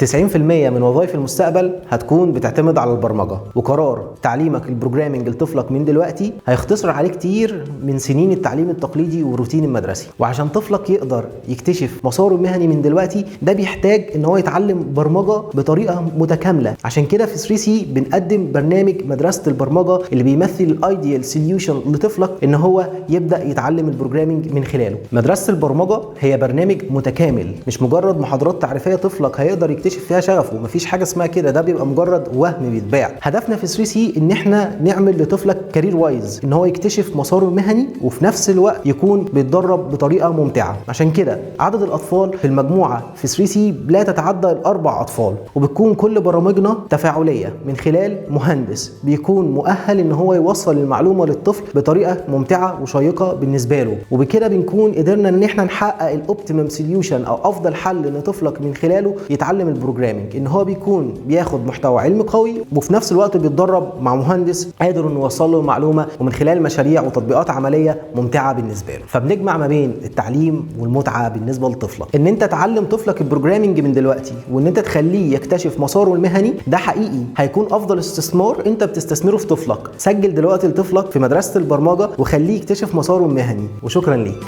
90% من وظائف المستقبل هتكون بتعتمد على البرمجة، وقرار تعليمك ال programming لطفلك من دلوقتي هيختصر عليه كتير من سنين التعليم التقليدي والروتين المدرسي. وعشان طفلك يقدر يكتشف مساره المهني من دلوقتي، ده بيحتاج ان هو يتعلم برمجة بطريقة متكاملة. عشان كده في 3C بنقدم برنامج مدرسة البرمجة اللي بيمثل ال ideal solution لطفلك ان هو يبدأ يتعلم ال programming من خلاله. مدرسة البرمجة هي برنامج متكامل، مش مجرد محاضرات تعريفية طفلك هيقدر يكتشف فيها شغفه، مفيش حاجة اسمها كده، ده بيبقى مجرد وهم بيتباع. هدفنا في 3C ان احنا نعمل لطفلك career wise، ان هو يكتشف مساره المهني وفي نفس الوقت يكون بيتدرب بطريقة ممتعة. عشان كده عدد الاطفال في المجموعة في 3C لا تتعدى ال4 اطفال، وبتكون كل برامجنا تفاعلية من خلال مهندس بيكون مؤهل ان هو يوصل المعلومة للطفل بطريقة ممتعة وشيقه بالنسبة له. وبكده بنكون قدرنا ان احنا نحقق ال optimum solution او افضل حل ان طفلك من خلاله يتعلم ال programming، ان هو بيكون بياخد محتوى علمي قوي وفي نفس الوقت بيتدرب مع مهندس قادر انه يوصل له المعلومة ومن خلال مشاريع وتطبيقات عملية ممتعة بالنسبة له. فبنجمع ما بين التعليم والمتعة بالنسبة لطفلك. ان انت تعلم طفلك ال programming من دلوقتي وان انت تخليه يكتشف مساره المهني، ده حقيقي هيكون افضل استثمار انت بتستثمره في طفلك. سجل دلوقتي لطفلك في مدرسه البرمجة وخليه يكتشف مساره المهني. وشكرا ليك.